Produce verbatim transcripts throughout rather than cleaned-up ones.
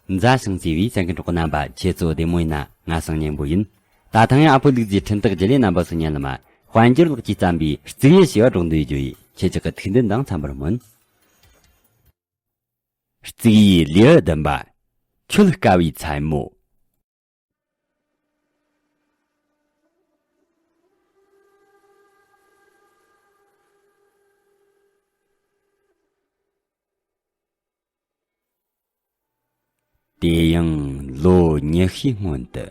མཛའ་ཞིང་བརྩེ་བའི་གསན་མཁན་གྲོགས་རྣམ་པ། ཁྱེད་ཚོ་བདེ་མོ་ཡིན་ན། ང་སང་སྙན་པོ་ཡིན། ད་ཐེངས་ཡང་ཨ་ཕོ་ལུག་རྫིའི་འཕྲིན་སྟེགས་བརྒྱུད་ལས་རྣམ་པ་ཚོ་ཉན་ལ་མ། དཔལ་འབྱོར་ལགས་ཀྱིས་བརྩམས་པའི་གཙུག་ཡིད་ཞེས་པ་སྒྲོག་འདོན་བརྗོད་ཡིས། ཁྱེད་ཅག་གི་ཐུགས་འདུན་དང་འཚམ་པར་སྨོན། གཙུག་ཡིད་ལེའུ་བདུན་པ། ཁྱོད་དཀའ་བའི་མཚན་མོ། དེ་ཡང་ལོ་ཉི་ཤུའི་སྔོན་དུ།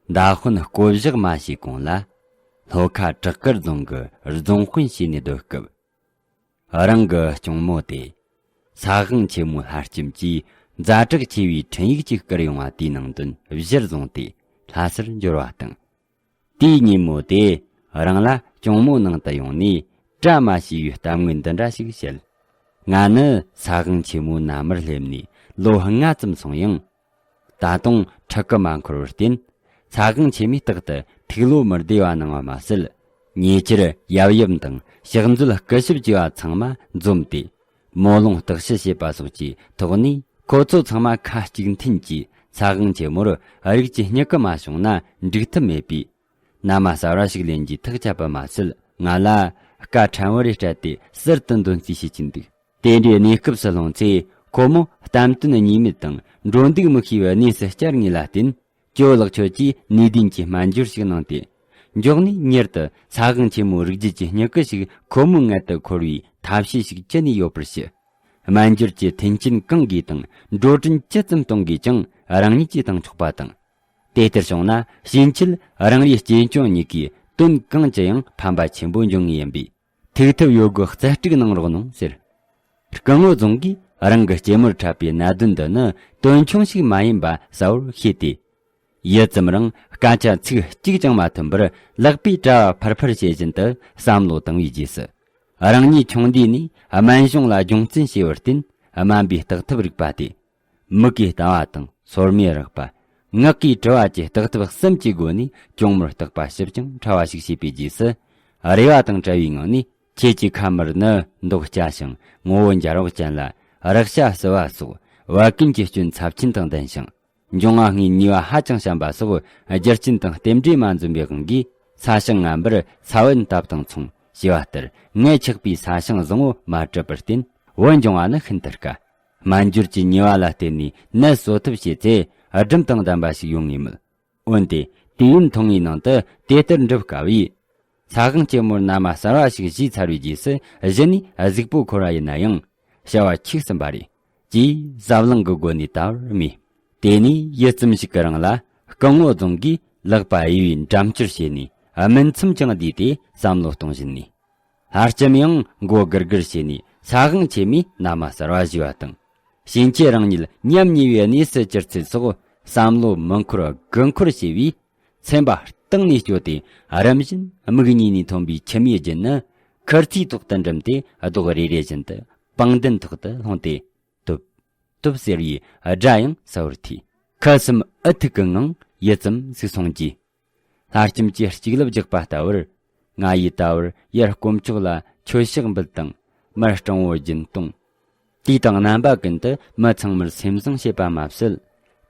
མདའ་དཔོན་བསྐོ་བཞག་མ་བྱས་གོང་ལ། ལྷོ་ཁ་བྲག་དཀར་རྫོང་གི་རྫོང་དཔོན་བྱས་ནས་སྡོད་སྐབས། རང་གི་སྐྱོང་མོ་དེ། ས་དབང་ཆེན་མོའི་ལྷ་ལྕམ་གྱིས་ཛ་དྲག་ཆེ་བའི་འཕྲིན་ཡིག་ཅིག་བསྐུར་ཡོང་བ་དེའི་ནང་དོན་གཞིར་བཟུང་སྟེ་ལྷ་སར་འབྱོར་བ་དང་། དེའི་ཉིན་མོ་དེ་རང་ལ་སྐྱོང་མོ་ནང་དུ་ཡོང་ནས་བཀྲ་མ་ཤིས་པའི་གཏམ་ངན་འདི་འདྲ་ཞིག་བཤད། ང་ནི་ས་དབང་ཆེན་མོའི་མནའ་མར་སླེབས་ནས་ལོ་ལྔ་ཙམ་སོང་ཡང་། ད་དུང་ཕྲུ་གུ་མ་འཁོར་བར་བརྟེན། ས་དབང་ཆེན་མོས་རྟག་ཏུ་ཐུགས་བློ་མི་བདེ་བ་གནང་བ་མ་ཟད། ཉེ་ཆར་ཡབ་ཡུམ་དང་ཕྱག་མཛོད་སྐུ་ཞབས་བཅས་པ་ཚང་མ་འཛོམས་ཏེ། མོ་ལོང་བརྟག་ཞིབ་བྱེད་པ་སོགས་ཀྱི་ཐོག་ནས། ཁོ་ཚོ་ཚང་མ་ཁ་གཅིག་མཐུན་གྱིས་ས་དབང་ཆེན་མོར་རིགས་ཀྱི་སྨྱུ་གུ་མ་བྱུང་ན་འགྲིག་ཐབས་མེད་པས། མནའ་མ་གསར་བ་ཞིག་ལེན་རྒྱུའི་ཐག་བཅད་པ་མ་ཟད། ང་ལ་སྐད་ཕྲན་བུ་རེ་སྤྲད་དེ་ཟུར་དུ་འདོན་རྩིས་བྱེད་ཀྱིན་འདུག། དེ་འདྲའི་གནས་སྐབས་སུ་ལྷུང་ཚེ། ཁོ་མོ་གཏམ་དོན་གཉིས་མེད་དང་འགྲོ་འདུག་མི་ཤེས་པའི་གནས་སུ་བསྐྱལ་ངེས་ལ་བརྟེན། ཇོ་ལགས་ཁྱོད་ཀྱིས་ནུས་ལྡན་གྱི་སྨན་སྦྱོར་ཞིག་གནང་སྟེ། མགྱོགས་ནས་མྱུར་དུ་ས་དབང་ཆེན་མོའི་རིགས་རྒྱུད་ཀྱི་སྨྱུ་གུ་ཞིག་ཁོ་མོའི་མངལ་དུ་འཁོར་བའི་ཐབས་ཤེས་ཤིག་ཅི་ནུས་ཡོད་པར་ཞུ། སྨན་སྦྱོར་གྱི་མཐུན་རྐྱེན་གང་དགོས་དང་། འགྲོ་གྲོན་ཇི་ཙམ་གཏོང་དགོས་ཀྱང་རང་ཉིད་ཀྱིས་བཏང་ཆོག་པ་དང་། དེ་ལྟར་བྱུང་ན། ཕྱིན་ཆད་རང་རེའི་གཅེན་གཅུང་གཉིས་ཀའི་དོན་གང་ཅི་ཡང་ཕན་པ་ཆེན་པོ་འབྱུང་ངེས་ཡིན་པས། ཐུགས་ཐུབ་ཡོད་དགུ་རྩལ་སྤྲུགས་གནང་རོགས་གནང་ཟེར། སྐུ་ངོ་རྫོང་གིས་རང་གི་སྐྱེས་མོར་འཁྲབ་པའི་གནད་དོན་འདི་ནི་དོན་ཆུང་ཞིག་མ་ཡིན་པ་གསལ་བོར་ཤེས་ཏེ། ཡུད་ཙམ་རིང་སྐད་ཆ་ཚིག་གཅིག་ཀྱང་མ་ཐོན་པར་ལག་པས་དྲ་བ་ཕུར་ཕུར་བྱེད་བཞིན་དུ་བསམ་བློ་བཏང་བའི་རྗེས་སུ། རང་ཉིད་ཆུང་དུས་ནས་སྨན་གཞུང་ལ་སྦྱོང་བརྩོན་བྱས་པར་བརྟེན། སྨན་པའི་བརྟག་ཐབས་རིག་པ་དེ། མིག་གིས་ལྟ་བ་དང་སོར་མོས་རེག་པ། ངག་གིས་དྲི་བ་བཅས་བརྟག་ཐབས་གསུམ་གྱི་སྒོ་ནས་གྱོང་མོར་བརྟག་པ་ཞིབ་ཅིང་ཕྲ་བ་ཞིག་བྱས་པའི་རྗེས་སུ། རེ་བ་དང་བྲལ་བའི་ངང་ནས། ཁྱེད་ཀྱི་ཁ་དམར་ནི་མདོག་སྐྱ་ཞིང་ངོ་བོ་འབྱར་བག་ཅན་ལ། རེག་བྱ་བསིལ་བ་སོགས་བད་ཀན་གྱི་སྐྱོན་ཚབས་ཆེན་དང་ལྡན་ཞིང་། འབྱུང་བ་ལྔའི་ནུས་པ་ཧ་ཅང་ཞན་པ་སོགས་རྒྱུ་རྐྱེན་དང་རྟེན་འབྲེལ་མ་འཛོམས་པའི་དབང་གིས། ས་ཞིང་ངན་པར་ས་བོན་བཏབ་དང་ཚོང་ཞེས་པ་ལྟར། ངད་ཆགས་པའི་ས་ཞིང་བཟང་བོ་མ་བྲིབས་པར་བརྟེན། བོད་འབྱུང་བ་ནི་ཤིན་ཏུ་དཀའ། སྨན་སྦྱོར་གྱི་ནུས་པ་ལ་བརྟེན་ནས་ནད་གསོ་ཐབས་བྱེད་ཚེ། སྒྲུབ་དང་ལྡན་པ་ཞིག་ཡོང་ངེས་མོད། འོན་ཏེ། དུས་ཡུན་ཐུང་ངུའི་ནང་དུ་དེ་ལྟར་འགྲུབ་དཀའ་བས། ས་དབང་ཆེན་མོར་མནའ་མ་གསར་བ་ཞིག་བཞེས་ཚར་བའི་རྗེས་སུ། གཞི་ནས་གཟུགས་པོ་འཁོར་བ་ཡིན་ན་ཡང་། བྱ་བ་འཁྱུག་ཟིན་པ་རེད། ཅེས་ཟབ་ལངས་ཀྱི་སྒོ་ནས་བལྟ་བར་མོས། དེ་ནས་ཡུད་ཙམ་ཞིག་གི་རིང་ལ། སྐུ་ངོ་རྫོང་གིས་ལག་པ་གཡས་པས་འགྲམ་སྐྱོར་བྱས་ནས། སྨིན་མཚམས་ཀྱང་བསྡུས་ཏེ་བསམ་བློ་གཏོང་བཞིན་ནས། ལྷ་ལྕམ་ཡང་མགོ་སྒུར་སྒུར་བྱས་ནས། ས་དབང་ཆེན་མོའི་མནའ་མ་གསར་བ་བཞེས་པ་དང་། ཕྱིན་ཆད་རང་ཉིད་ཉམས་ཉེས་པའི་གནས་སུ་གྱུར་ཚུལ་སོགས་བསམ་བློ་མི་འཁོར་དགུ་འཁོར་བྱས་པས། སེམས་པ་གཏིང་ནས་སྐྱོ་སྟེ། རིམ་བཞིན་མིག་གཉིས་ནས་ཐོན་པའི་མཆི་མའི་རྒྱུན་ནི། ཁུར་ཚོས་ཐོག་ཏུ་འགྲིམས་ཏེ། རྡོག་རེ་རེ་བཞིན་དུ་པང་གདན་ཐོག་ཏུ་ལྷུང་སྟེ། ཏོབ། ཏོབ་ཟེར་བའི་སྒྲ་ཡང་གསལ་བོར་ཐོས། ཁ་ཟུམ་ཨུ་ཐུག་གི་ངང་ཡུད་ཙམ་ཟིག་སོང་རྗེས། ལྷ་ལྕམ་གྱིས་གཅིག་ལབ་རྒྱག་པ་ལྟ་བུར། ང་ཡིས་ད་བར་ཡར་དཀོན་མཆོག་ལ་མཆོད་ཕྱག་འབུལ་དང་། མར་སྤྲང་བོ་སྦྱིན་གཏོང་། དུས་དང་རྣམ་པ་ཀུན་ཏུ་མི་ཚང་མར་སེམས་བཟང་བྱེད་པ་མ་ཟད།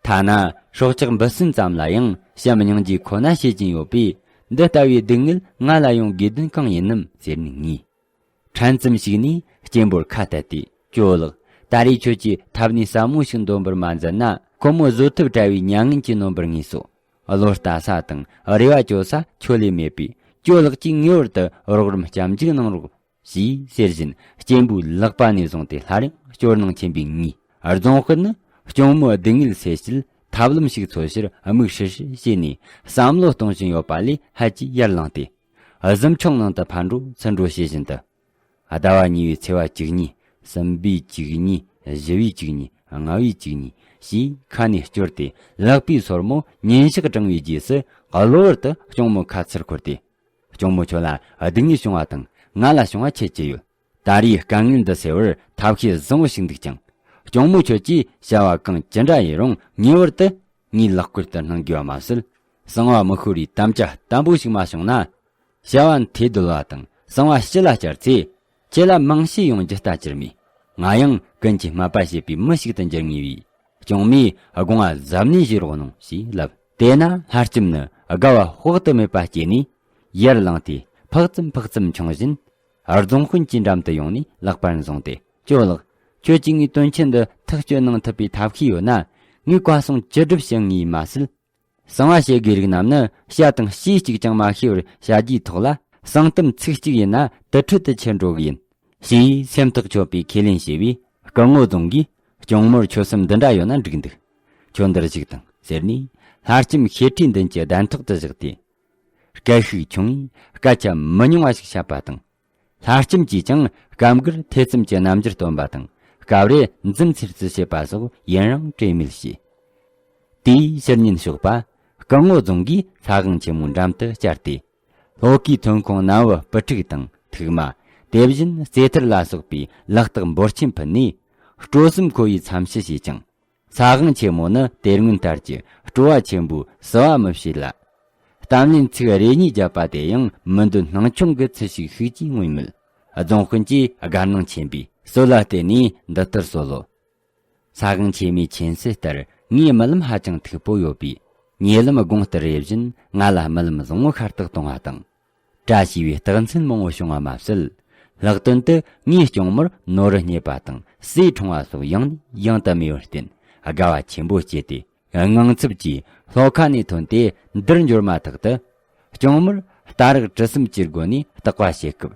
ཐ་ན་སྲོག་ཆགས་འབུ་སྲིན་ཙམ་ལ་ཡང་བྱམས་སྙིང་རྗེ་ཁོ་ན་བྱེད་ཀྱིན་ཡོད་པས། འདི་ལྟ་བུའི་སྡུག་བསྔལ་ང་ལ་ཡོང་དགོས་དོན་གང་ཡིན་ནམ་ཟེར་ནས་ངུས། ཕྲན་ཙམ་ཞིག་ནས་སྐྱེན་པོར་ཁ་གཏད་དེ། ཇོ་ལགས། ད་རེས་ཁྱོད་ཀྱིས་ཐབས་ནུས་ཟབ་མོ་ཞིག་འདོན་པར་མ་མཛད་ན། ཁོ་མོ་བཟོད་ཐབས་བྲལ་བའི་མྱ་ངན་གྱིས་ནོན་པར་ངེས་སོ། བློ་ལྟ་ས་དང་རེ་བ་བཅོལ་ས་ཁྱོད་ལས་མེད་པས། ཇོ་ལགས་ཀྱིས་ངེས་པར་དུ་རོགས་རམ་སྐྱབས་འཇུག་གནང་རོགས། ཞེས་ཟེར་བཞིན་སྐྱེན་པོའི་ལག་པ་ནས་བཟུང་སྟེ། སླར་ཡང་སྐྱོ་སྣང་ཆེན་པོས་ངུས། རྫོང་དཔོན་ནི་སྐྱོང་མོའི་སྡུག་བསྔལ་སེལ་ཆེད་ཐབས་ལམ་ཞིག་འཚོལ་ཕྱིར་དམིགས་ཧྲིལ་ཧྲིལ་བྱས་ནས་བསམ་བློ་གཏོང་བཞིན་ཡོད་པ་ལས་ཧད་ཀྱིས་ཡར་ལངས་ཏེ། གཟིམ་ཆུང་ནང་དུ་ཕར་འགྲོ་ཚུར་འགྲོ་བྱེད་བཞིན་དུ། ཟླ་བ་གཉིས་པའི་ཚེས་པ་བཅུ་གཉིས། གསུམ་པའི་བཅུ་གཉིས། བཞི་པའི་བཅུ་གཉིས། ལྔ་པའི་བཅུ་གཉིས། ཞེས་ཁ་ནས་སྐྱོར་ཏེ། ལག་པའི་སོར་མོ་ཉིན་ཞག་བགྲང་བའི་རྗེས་སུ། གློ་བུར་དུ་སྐྱོང་མོའི་ཁ་ཚུར་འཁོར་ཏེ། སྐྱོང་མོ་ཁྱོད་ལ་སྡུག་བསྔལ་བྱུང་བ་དང་། ང་ལ་བྱུང་བ་ཁྱད་ཅི་ཡོད། ད་རེས་དཀའ་ངལ་འདི་སེལ་བར་ཐབས་ཤེས་བཟང་བོ་ཞིག་འདུག་ཀྱང་། སྐྱོང་མོ་ཁྱོད་ཀྱིས་བྱ་བ་གང་ཅི་འདྲ་ཡིན་རུང་ངེས་པར་དུ་ངའི་ལག་སྐོར་དུ་སྣང་དགོས་པ་མ་ཟད། གསང་བ་མི་ཤོར་བའི་དམ་བཅའ་བརྟན་པོ་ཞིག་མ་བྱུང་ན། བྱ་བ་མཐེ་རྡོལ་བ་དང་གསང་བ་ཕྱི་ལ་བསྐྱར་ཚེ། ཁྱེད་ལ་མང་ཤས་ཡོང་རྒྱུ་ལྟ་ཅི་སྨོས། ང་ཡང་ཀུན་གྱིས་སྨད་པ་བྱེད་པའི་མི་ཞིག་ཏུ་འགྱུར་ངེས་པས། གྱོང་མོས་དགོངས་པ་གཟབ་ནན་བཞེས་རོགས་གནང་ཞེས་ལབ། དེས་ན་ལྷ་ལྕམ་ནི་དགའ་བ་དཔག་ཏུ་མེད་པ་སྐྱེས་ནས་ཡར་ལངས་ཏེ་ཕག་ཙམ་ཕག་ཙམ་མཆོང་བཞིན་རྫོང་དཔོན་གྱི་འགྲམ་དུ་ཡོང་ནས་ལག་པར་བཟུང་སྟེ། ཇོ་ལགས། ཁྱོད་ཀྱིས་ངའི་དོན་ཆེན་འདི་ཐག་གཅོད་གནང་ཐུབ་པའི་ཐབས་ཤེས་ཡོད་ན། ངས་བཀའ་གསུང་ཅི་སྒྲུབ་བྱེད་ངེས་མ་ཟད། གསང་བ་བཤད་དགོས་རིགས་རྣམས་ནི་བཤད་དང་ཤེས་གཅིག་ཀྱང་མ་ཤེས་པར་བྱ་རྒྱུའི་ཐོག་ལ། གསང་གཏམ་ཚིག་གཅིག་ཡིན་ན་དུར་ཁྲོད་དུ་ཁྱེར་འགྲོ་གི་ཡིན། ཞེས་སེམས་ཐག་ཆོད་པའི་ཁས་ལེན་བྱས་པས། སྐུ་ངོ་རྫོང་གིས། སྐྱོང་མོར་ཆོད་སེམས་འདི་འདྲ་ཡོད་ན་འགྲིག་འདུག་ཁྱོད་འདིར་བཞུགས་དང་ཟེར་ནས། ལྷ་ལྕམ་ཤེལ་ཁྲིའི་མདུན་གྱི་གདན་ཐོག་ཏུ་བཞག་སྟེ། སྐད་ཤུགས་ཆུང་བས་སྐད་ཆ་མི་ཉུང་བ་ཞིག་བཤད་པ་དང་། ལྷ་ལྕམ་གྱིས་ཀྱང་སྐབས་འགར་ཐེ་ཚོམ་གྱི་རྣམ་འགྱུར་སྟོན་པ་དང་། སྐབས་རེ་འཛུམ་ཚེར་ཚེར་བྱེད་པ་སོགས་ཡུན་རིང་བྲེལ་མོལ་བྱས། དེའི་ཕྱིར་ཉིན་ཞོགས་པ། སྐུ་ངོ་རྫོང་གིས་ལྷ་ཁང་ཆེན་མོའི་འགྲམ་དུ་བཅར་ཏེ། ལྷོ་ཁའི་ཐོན་ཁུངས་གནའ་བོའི་སྤུ་ཕྲུག་དང་ཐུག་མ། དེ་བཞིན་རྩེ་ཐར་ལ་སོགས་པའི་ལག་རྟགས་འབོར་ཆེན་ཕུལ་ནས། སྤྲོ་སེམས་འཁོལ་བའི་འཚམས་ཞུ་བྱས་ཀྱང་། ས་དབང་ཆེན་མོ་ནི་དེ་སྔོན་ལྟར་གྱི་སྤྲོ་བ་ཆེན་པོས་བསུ་བ་མི་བྱེད་ལ། གཏམ་ལན་ཚིག་རེ་གཉིས་བརྒྱབ་པ་དེ་ཡང་མི་འདོད་སྣང་ཆུང་གི་ཚུལ་ཞིག་ཤིག་ཅེས་མངོན་མོད། རྫོང་དཔོན་གྱིས་དགའ་སྣང་ཆེན་པོས་སྲོལ་ལ་བརྟེན་ནས་འདི་ལྟར་གསོལ་ལོ། ས་དབང་ཆེན་མོའི་མཁྱེན་གསལ་ལྟར་ངའི་རྨི་ལམ་ཧ་ཅང་མཐུག་པོ་ཡོད་པས། ཉེ་ལམ་དགོང་ལྟར་རེ་བཞིན་ང་ལ་རྨི་ལམ་བཟང་བོ་ཤ་སྟག་གཏོང་བ་དང་། བཀྲ་ཤིས་པའི་རྟགས་མཚན་མང་བོ་བྱུང་བ་མ་ཟད། ལྷག་དོན་དུ་ངའི་སྐྱོང་མོར་ནོར་བུ་རྙེད་པ་དང་། ཟས་འཁྲུངས་པ་སོགས་ཡང་ནས་ཡང་དུ་སྨྲས་པར་བརྟེན། དགའ་བ་ཆེན་པོ་སྐྱེས་ཏེ། དངངས་འཚབ་ཀྱིས་ལྷོ་ཁ་ནས་ཐོན་ཏེ་འདིར་འབྱོར་མ་ཐག་ཏུ། སྐྱོང་མོར་རྟ་རག་གྲུ་གསུམ་གྱི་སྒོ་ནས་བརྟག་པ་བྱེད་སྐབས།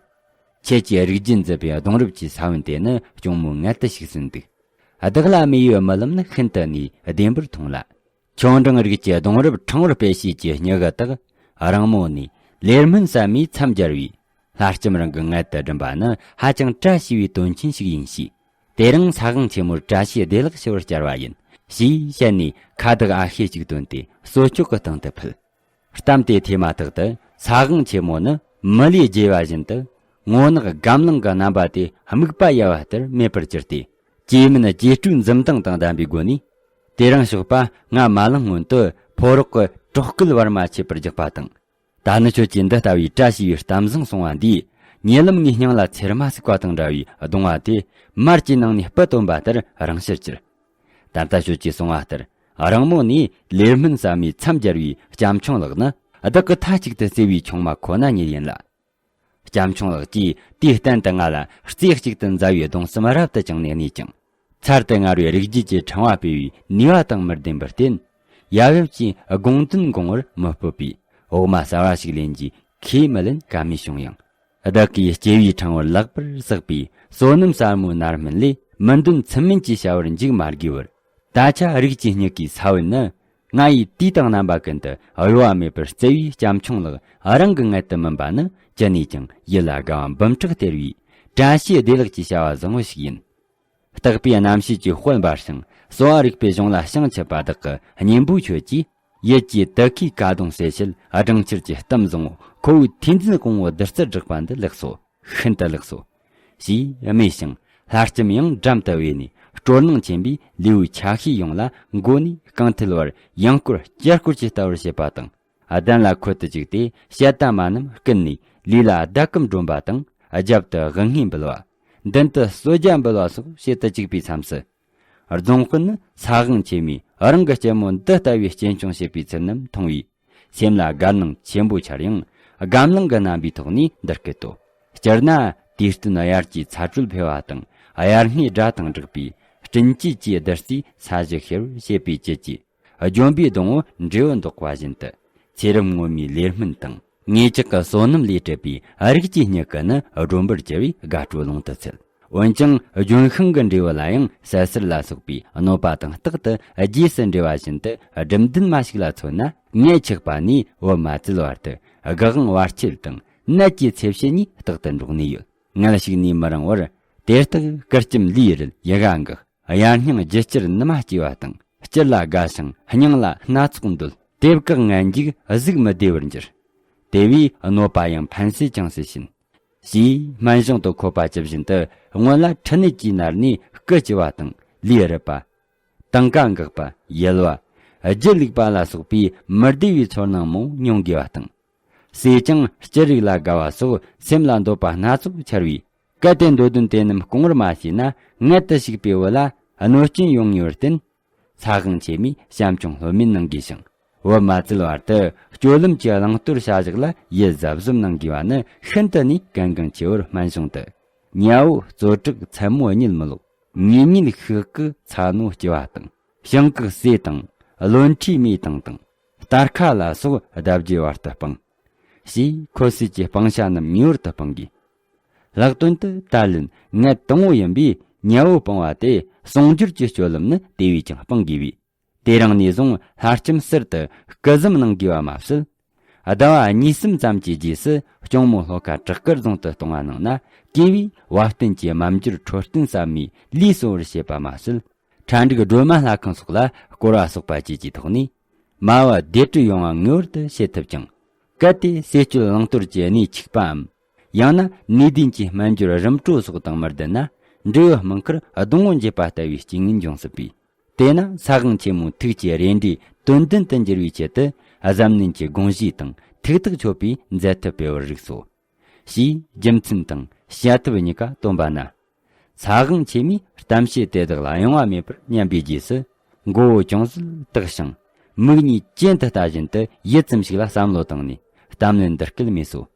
ཁྱེད་ཀྱི་རིགས་རྒྱུད་འཛིན་པའི་གདུང་རབས་ཀྱི་ས་བོན་དེ་ནི་སྐྱོང་མོའི་མངལ་དུ་ཞུགས་ཟིན་འདུག་བདག་ལ་རྨིས་ཡོད་རྨི་ལམ་ནི་ཤིན་ཏུ་ནས་བདེན་པར་མཐོང་ལ། ཆོ་འབྲིང་རིགས་ཀྱི་གདུང་རབས་ཕྲེང་བར་སྤེལ་བྱེད་ཀྱི་སྨྱུ་གུ་དག་རིང་མོ་ནས་ལས་སྨོན་ཟབ་མོས་མཚམས་སྦྱར་བས། ལྷ་ལྕམ་རང་གི་མངལ་དུ་སྦྲུམ་པ་ནི་ཧ་ཅང་བཀྲ་ཤིས་པའི་དོན་ཆེན་ཞིག་ཡིན་ཞེས། དེ་རིང་ས་དབང་ཆེན་མོར་བཀྲ་ཤིས་བདེ་ལེགས་ཞུ་བར་བཅར་བ་ཡིན། ཞེས་བཤད་ནས་ཁ་བཏགས་ཨ་ཤེ་གཅིག་བཏོན་ཏེ་གསོལ་ལྕོག་གི་སྟེང་དུ་ཕུལ། གཏམ་དེ་ཐོས་མ་ཐག་ཏུ་ས་དབང་ཆེན་མོ་ནི་མི་ལུས་བརྗེ་བ་བཞིན་དུ། ངོ་ནག་སྒམ་ལང་གི་རྣམ་པ་དེ་སྨུག་པ་ཡལ་བ་ལྟར་མེད་པར་གྱུར་ཏེ། སྐྱེས་སྨན་སྐྱེ་སྤྲོས་འཛུམ་མདངས་དང་ལྡན་པའི་སྒོ་ནས། དེ་རིང་ཞོགས་པ་ང་མ་ལངས་སྔོན་དུ་ཕོ་རོག་གི་གྲོགས་སྐུལ་བར་མ་ཆད་པར་རྒྱག་པ་དང་། ད་ནི་ཁྱོད་ཀྱིས་འདི་ལྟ་བུའི་བཀྲ་ཤིས་པའི་གཏམ་བཟང་གསུང་བ་འདིས། ཉེ་ལམ་ངའི་སྙིང་ལ་ཚེར་མ་ཟུག་པ་དང་འདྲ་བའི་གདུང་བ་དེ། མར་གྱི་ནང་ནས་སྤུ་བཏོན་པ་ལྟར་རང་ཕྱིར་གྱུར། ད་ལྟ་ཁྱོད་ཀྱིས་གསུང་བ་ལྟར། རིང་མོ་ནས་ལས་སྨོན་ཟབ་མོས་མཚམས་སྦྱར་བའི་སྐྱབས་མཆོང་ལག་ནི། བདག་གི་མཐའ་གཅིག་ཏུ་བརྩེ་བའི་ཆུང་མ་ཁོ་ན་ཉིད་ཡིན་ལ། སྐྱབས་མཆོང་ལགས་ཀྱིས་དུས་གཏན་དུ་ང་ལ་རྩེ་གཅིག་ཏུ་མཛའ་བའི་གདུང་སེམས་རབ་ཏུ་བཅངས་ནས་གནས་ཀྱང་། ཚར་དུ་དངར་བའི་རིགས་རྒྱུད་ཀྱི་ཕྲེང་བ་སྤེལ་བའི་ནུས་པ་དང་མི་ལྡན་པར་བརྟེན། ཡབ་ཡུམ་གྱི་དགོངས་དོན་དགོངས་པར་མི་སྤོབས་པས། འོག་མ་གསར་བ་ཞིག་ལེན་རྒྱུའི་ཁས་མི་ལེན་ཀ་མེད་བྱུང་ཡང་། བདག་གིས་སྐྱེ་བའི་ཕྲེང་བར་ལེགས་པར་བསགས་པའི་བསོད་ནམས་ཟབ་མོའི་མནར་སྨིན་ལས། མི་འདོད་མཚམས་མིན་གྱི་བྱ་བར་འཇུག་མ་དགོས་པར། ད་ཆ་རིགས་ཀྱི་སྨྱུ་གུའི་ས་བོན་ནི། ང་ཡིས་དུས་དང་རྣམ་པ་ཀུན་ཏུ་གཡོ་བ་མེད་པར་བརྩེ་བའི་སྐྱབས་མཆོང་ལགས་རང་གི་མངལ་དུ་སྨིན་པ་ནི། ཅི་ནས་ཀྱང་ཡིད་ལ་དགའ་བ་འབུམ་ཕྲག་སྟེར་བའི་བཀྲ་ཤིས་བདེ་ལེགས་ཀྱི་བྱ་བ་བཟང་བོ་ཞིག་ཡིན། རྟག་པའི་རྣམ་ཤེས་ཀྱི་དཔལ་འབར་ཞིང་གསོ་བ་རིག་པའི་གཞུང་ལ་ཤིང་ཆུད་པ་བདག་གི་གཉེན་པོ་ཁྱོད་ཀྱིས། ཡིད་ཀྱི་དུ་ཁའི་ཀ་གདུང་སེལ་བྱེད་སྦྲང་ཆར་གྱི་གཏམ་བཟང་བོ། ཁོ་བོའི་ཐོས་འཛིན་དགོངས་པའི་བདུད་རྩི་བསྒྲགས་པ་འདི་ལེགས་སོ། ཤིན་ཏུ་ལེགས་སོ། ཞེས་སྨྲས་ཤིང་། ལྷ་ལྕམ་ཡང་འགྲམ་དུ་བས་ནས། སྤྲོ་སྣང་ཆེན་པོས་ལེའུའི་ཆ་ཤས་ཡོངས་ལ་མགོ་ནས་རྐང་མཐིལ་བར་ཡང་སྐོར་བསྐྱར་སྐོར་གྱིས་ལྟ་བར་བྱེད་པ་དང་། གདན་ལ་འཁོད་དུ་བཅུག་སྟེ། ཞལ་ཏ་མ་རྣམས་བསྐུལ་ནས། ལུས་ལ་ཟླ་གམ་སྒྲོན་པ་དང་། རྒྱབ་ཏུ་དབུ་སྔས་འབུལ་བ། མདུན་དུ་གསོལ་ཇ་འབུལ་བ་སོགས་བྱེད་དུ་བཅུག་པའི་མཚམས་སུ། རྫོང་དཔོན་ནི་ས་དབང་ཆེན་མོས་རང་གི་སྐྱེན་མོ་འདི་ལྟ་བུའི་གཅེན་སྐྱོང་བྱེད་པའི་ཚུལ་རྣམས་མཐོང་བས། སེམས་ལ་དགའ་སྣང་ཆེན་པོ་འཆར་ཡང་། སྒམ་ལང་གི་རྣམ་པའི་ཐོག་ནས་འདི་སྐད་དོ། སྤྱིར་ན་དུས་སྟོན་དབྱར་གྱི་ཚ་དྲོད་འཕེལ་བ་དང་། དབྱར་སྔའི་སྒྲ་དང་སྦྲགས་པའི་སྤྲིན་བཅུད་ཀྱི་བདུད་རྩིས་ས་གཞི་ཤེར་བར་བྱེད་པའི་བཅུད་ཀྱིས། ལྗོན་པའི་སྡོང་བོ་འབྲས་བུ་འདོགས་པ་བཞིན་དུ། ཚེ་རབས་སྔོན་མའི་ལས་སྨོན་དང་། ངེད་ཅག་གི་བསོད་ནམས་ལས་གྲུབ་པའི་རིགས་ཀྱི་སྨྱུ་གུ་ནི་སྒྲོན་པར་གྱུར་བས་དགའ་སྤྲོ་ལོངས་སུ་ཚུད། འོན་ཀྱང་ལྗོན་ཤིང་གི་འབྲས་བུ་ལ་ཡང་བསད་གསེར་ལ་སོགས་པའི་གནོད་པ་དང་རྟག་ཏུ་རྗེས་སུ་འབྲེལ་བ་བཞིན་དུ། སྒྲུབ་འདུན་མ་ཞིག་ལ་མཚོན་ན། མངལ་ཆགས་པ་ནས་བུ་མ་བཙལ་བར་དུ། སྒེག་དབང་བར་ཆད་དང་ནད་ཀྱི་ཚེ་བྱེད་གཉིས་རྟག་ཏུ་འགྲོགས་ནས་ཡོད། མངལ་ཞིག་ནས་མི་རུང་བར། དེ་ལྟར་སྐུ་ལྕམ་ལིའི་རིལ་ཡི་གེ་འགག། གཡའ་སྙིང་ལྗིད་སྐྱུར་ནུ་མ་སྐྱེ་བ་དང་། སྤྱིར་ལ་དགའ་ཞིང་སྙིང་ལ་སྣ་ཚོགས་འདོད། དེ་བཀག་ངན་འཇིགས་གཟུགས་མི་བདེ་བར་འགྱུར། དེ་བས་གནོད་པ་ཡང་ཕན་སེམས་ཀྱང་སེལ་ཕྱིན། ཞེས་སྨན་གཞུང་དུ་འཁོད་པ་ཇི་བཞིན་དུ། སྔོན་ལ་མཁྲིས་ནད་ཀྱིས་མནར་ནས་སྐུ་གཅི་བ་དང་། ལུས་རུད་པ། དང་ཀ་འགག་པ། ཡལ་བ། རྒྱུ་ལུག་པ་ལ་སོགས་པའི་མི་བདེ་བའི་ཚོར་སྣང་མང་མྱོང་དགོས་པ་དང་། ཟས་ཀྱང་སྐྱུར་རིགས་ལ་དགའ་བ་སོགས་སེམས་ལ་འདོད་པ་སྣ་ཚོགས་འཆར་བས། གལ་ཏེ་འདོད་དོན་དེ་རྣམས་སྐོང་བར་མ་བྱས་ན། མངལ་དུ་ཞུགས་པའི་བུ་ལ་གནོད་སྐྱོན་ཡོང་ངེས་པར་བརྟེན། ཚ་དབང་ཆེ་མོས་བྱམས་སྐྱོང་ལྷོད་མེད་གནང་དགོས་ཤིང་། བོད་མ་བཙལ་བར་དུ་སྤྱོད་ལམ་གྱི་བླང་དོར་བྱ་གཞག་ལ་ཡིད་གཟབ་གཟབ་གནང་དགོས་པ་ནི་ཤིན་ཏུ་ནས་གལ་འགངས་ཆེ་བར་སྨན་གཞུང་དུ། ཉལ་བོ་བཙོ་བྲེག་མཚན་མོ་གཉིད་མི་ལོག །ངེས་གཉིད་ཤིག་གི་ཚ་ནོ་སྐྱེ་བ་དང་། བྱང་གི་ཟས་དང་། བློན་ཁྲིའི་མེ་དང་དང་། སྟར་ཁ་ལ་སོགས་ལྡབ་བརྒྱའི་བར་དུ་སྤང་། ཞེས་ཁོ་ཟས་ཀྱི་སྤང་བྱ་རྣམས་ངེས་པར་དུ་སྤང་དགོས། ལྷག་དོན་དུ་ད་ལན་ངལ་དང་པོ་ཡིན་པས་ཉལ་བོ་སྤང་བ་དེ་ཟུང་སྦྱོར་གྱི་སྤྱོད་ལམ་ནི་དེ་བས་ཀྱང་སྤང་དགོས་པས། དེ་རིང་ནས་བཟུང་ལྷ་ལྕམ་གསེར་དུ་སྐུ་གཟིམ་གནང་དགོས་པ་མ་ཟད། ཟླ་བ་གཉིས་གསུམ་ཙམ་གྱི་རྗེས་སུ་སྐྱོང་མོ་ལྷོ་ཁ་བྲག་དཀར་རྫོང་དུ་གཏོང་བ་གནང་ན། གེ་བའི་བ་དན་གྱི་མ་འབྱོར་འཕྲོད་བསྟེན་ཟབ་མོས་ལུས་གསོ་བར་བྱེད་པ་མ་ཟད། ཁྲ་འབྲུག་སྒྲོལ་མ་ལྷ་ཁང་སོགས་ལ་བསྐོར་བ་སོགས་པ་བཅས་ཀྱི་ཐོག་ནས། མ་བུ་བདེ་དྲོད་ཡོང་བ་ངེས་པར་དུ་བྱེད་ཐུབ་ཅིང་། གལ་ཏེ་ཟས་སྤྱོད་བླང་དོར་གྱི་གནས་འཆུག་པའམ། ཡང་ན་ནུས་ལྡན་གྱི་སྨན་སྦྱོར་རིམ་གྲོ་སོགས་དང་མི་ལྡན་ན། འབྲས་བུ་སྨིན་ཁར་སྡོང་བོ་འབྱེད་པ་ལྟ་བུའི་རྐྱེན་ངན་འབྱུང་སྲིད་པས། དེས་ན་ས་དབང་ཆེན་མོའི་ཐུགས་ཀྱི་རེ་འདྲའི་དོན་ལྡན་དུ་འགྱུར་བའི་ཆེད་དུ། གཟབ་ནན་གྱི་དགོངས་བཞེས་དང་ཐུགས་ཐག་ཆོད་པའི་མཛད་ཐབས་སྤེལ་བར་རིགས་སོ། ཞེས་རྒྱུ་མཚན་དང་བྱ་ཐབས་གཉིས་ཀ་སྟོན་པ་ན། ས་དབང་ཆེན་མོས་གཏམ་བཤད་དེ་དག་ལ་གཡེང་བ་མེད་པར་ཉན་པའི་རྗེས་སུ། མགོ་བོ་ཅུང་ཟད་བཏེགས་ཤིང་། མིག་གཉིས་གྱེན་དུ་ལྟ་བཞིན་དུ་ཡུད་ཙམ་ཞིག་ལ་བསམ་བློ་བཏང་ནས་གཏམ་ལན་འདི་སྐད་སྨྲས་སོ།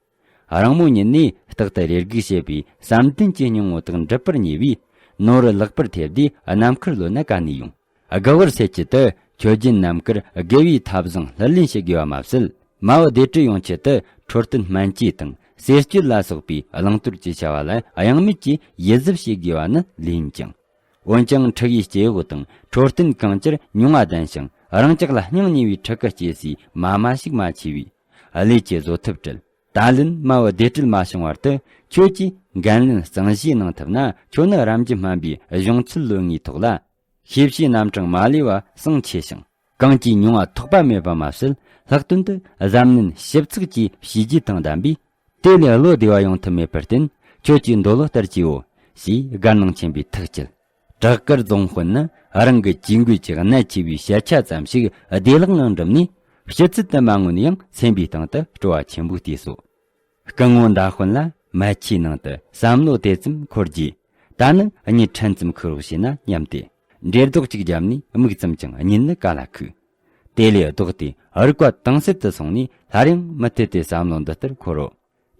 རིང་མོ་ཉིད་ནས་རྟག་ཏུ་རེ་སྒུག་བྱེད་པའི་བསམ་གཏན་གྱི་སྙིང་བོ་དག་འགྲུབ་པར་ཉེ་བས། ནོར་བུ་ལེགས་པར་ཐེབས་དུས་ནམ་མཁར་ལོ་ན་ག་ནས་ཡོང་། དགའ་བར་སེལ་ཆེད་དུ་ཆོས་རྒྱལ་རྣམ་དཀར་དགེ་བའི་ཐབས་བཟང་ལྷུར་ལེན་བྱེད་དགོས་པ་མ་ཟད། མ་བུ་བདེ་དྲོད་ཡོང་ཆེད་དུ་འཕྲོད་བསྟེན་སྨན་བཅོས་དང་ཟས་སྤྱོད་ལ་སོགས་པའི་བླང་དོར་གྱི་བྱ་བ་ལ་གཡེང་མེད་ཀྱིས་ཡིད་གཟབ་བྱེད་དགོས་པ་ནི་ལོས་ཡིན་ཀྱང་། འོན་ཀྱང་ཕྲུ་གུའི་སྐྱེ་བོ་དང་འཕྲོད་བསྟེན་གང་ཅིར་མྱོང་བ་ལྡན་ཞིང་། རང་ཅག་ལ་སྙིང་ཉེ་བའི་ཕྲུ་གུ་སྐྱེ་སའི་མ་མ་ཞིག་མ་མཆིས་པས་ལས་ཀྱི་བཟོད་ཐབས་བྲལ། ད་ལན་མ་བུ་བདེ་དྲོད་མ་བྱུང་བར་དུ་ཁྱོད་ཀྱིས་འགན་ལེན་གཙང་བཞེས་གནང་ཐུབ་ན། ཁྱོད་ནི་རབ་འབྱམས་སྨན་པའི་གཞུང་ཚུལ་ལོན་ངེས་ཐོག་ལ། ཤེས་བྱའི་རྣམ་གྲངས་མ་ལུས་པ་བཟང་ཆེ་ཞིང་། གང་གིས་མྱོང་བ་ཐོགས་པ་མེད་པ་མ་ཟད། ལྷག་དོན་དུ་གཟབ་ནན་ཞིབ་ཚགས་ཀྱིས་བྱས་རྗེས་དང་ལྡན་པས། དེ་ལས་བློ་བདེ་བ་ཡོང་ཐབས་མེད་པར་བརྟེན། ཁྱོད་ཀྱི་འདོད་བློ་ལྟར་གྱིའོ། ཞེས་དགའ་སྣང་ཆེན་པོས་ཐག་བཅད། བྲག་དཀར་རྫོང་དཔོན་ནི་རང་གི་ཇུས་འགོད་ཀྱི་གནད་ཆེ་བའི་བཤད་ཆ་ཙམ་ཞིག་བདེ་བླག་ངང་འགྲུབ་ནས། ཕྱི་ཚུལ་དུ་མ་མངོན་ཡང་སེམས་པའི་སྟེང་དུ་སྤྲོ་བ་ཆེན་པོས་བལྟས་སོ། སྐུ་ངོ་མདའ་དཔོན་ལ་མལ་ཆས་ནང་དུ་བསམ་བློ་དེ་ཙམ་འཁོར་རྗེས། ད་ནི་གཉིད་ཕྲན་ཙམ་ཁུག་རོགས་བྱས་ན་སྙམ་སྟེ། འགྲེ་ལྡོག་ཅིག་བརྒྱབ་ནས་མིག་བཙུམས་ཀྱང་གཉིད་ནི་ག་ལ་ཁུག །དེ་ལས་ལྡོག་སྟེ་རིག་པ་དྭངས་གསལ་དུ་སོང་ནས། སླར་ཡང་མུ་མཐུད་དེ་བསམ་བློ་འདི་ལྟར་འཁོར་རོ།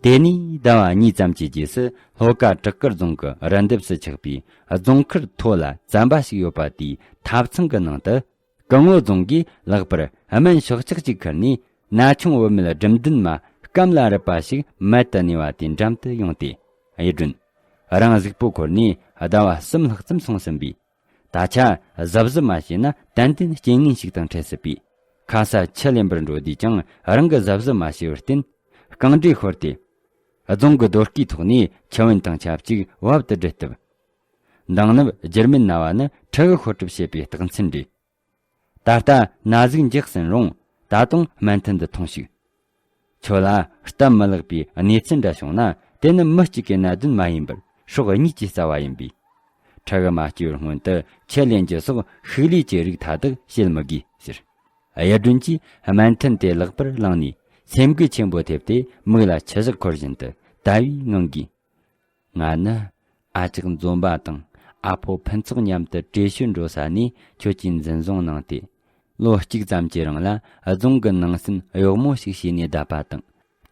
དེ་ནས་ཟླ་བ་གཉིས་ཙམ་གྱི་རྗེས་སུ། ལྷོ་ཁ་བྲག་དཀར་རྫོང་གི་རི་འདབས་སུ་ཆགས་པའི་རྫོང་མཁར་མཐོ་ལ་བཙན་པ་ཞིག་ཡོད་པ་དེའི་ཐབ་ཚང་གི་ནང་དུ། སྐུ་ངོ་རྫོང་གིས་ལྷག་པར་སྨན་ཤོག་ཆག་ཅིག་ཁུར་ནས། ན་ཆུང་བུད་མེད་སྒྲུབ་འདུན་མ་སྐམ་ལ་རུབ་པ་ཞིག་མལ་དུ་གནས་པ་དེ་འགྲམ་དུ་ཡོང་སྟེ། གཡུ་སྒྲོན། རང་གཟུགས་པོ་འཁོར་ནས་ཟླ་བ་གསུམ་ལྷག་ཙམ་སོང་ཟིན་པས། ད་ཆ་གཟབ་གཟབ་མ་བྱས་ན་ཏན་ཏན་རྐྱེན་ངན་ཞིག་དང་འཕྲད་སྲིད་པས། ཁ་ས་ཆུ་ལེན་པར་འགྲོ་དུས་ཀྱང་རང་གིས་གཟབ་གཟབ་མ་བྱས་པར་བརྟེན། རྐང་འདྲེད་ཤོར་ཏེ། རྫོང་གི་རྡོ་སྐས་ཐོག་ནས་ཆུ་བོན་དང་ཆབས་ཅིག་བབ་ཏུ་བསྒྲིལ་བཏུབ། འདང་ནབ་བསྒྱུར་མེད་ན་བ་ནི་ཕྲུ་གུ་ཤོར་གྲབས་བྱེད་པའི་རྟགས་མཚན་རེད། ད་ལྟ་ན་ཟུག་འཇགས་ཟིན་རུང་། ད་དུང་སྨན་ཐུན་འདི་འཐུང་ཞིག །ཁྱོད་ལ་སྟབས་མི་ལེགས་པའི་གནས་ཚུལ་འདྲ་བྱུང་ན། དེ་ནི་མི་གཅིག་གི་གནད་དོན་མ་ཡིན་པར་སྲོག་གཉིས་ཀྱི་རྩ་བ་ཡིན་པས། ཕྲུ་གུ་མ་སྐྱེས་པར་སྔོན་དུ་ཆུ་ལེན་རྒྱུ་སོགས་ཤུགས་ལས་ཀྱི་རིགས་མཐའ་དག་བྱེད་མི་དགོས་ཟེར། གཡུ་སྒྲོན་གྱིས་སྨན་ཐུན་དེ་ལག་པར་བླངས་ནས། སེམས་འགུལ་ཆེན་པོ་ཐེབས་ཏེ་མིག་ལ་ཆུ་བཞག་འཁོར་བཞིན་དུ་ལྟ་བའི་ངང་གིས། ང་ནི་ཨ་ཅག་འཛོམས་པ་དང་ཨ་ཕོ་ཕུན་ཚོགས་མཉམ་དུ་བྲེ་ཤོད་འགྲོ་ས་ནས་ཁྱོད་ཀྱིས་འཛིན་བཟུང་གནང་སྟེ། ལོ་གཅིག་ཙམ་གྱི་རིང་ལ་རྫོང་གི་ནང་སེམས་གཡོག་མོ་ཞིག་བྱས་ནས་བསྡད་པ་དང་།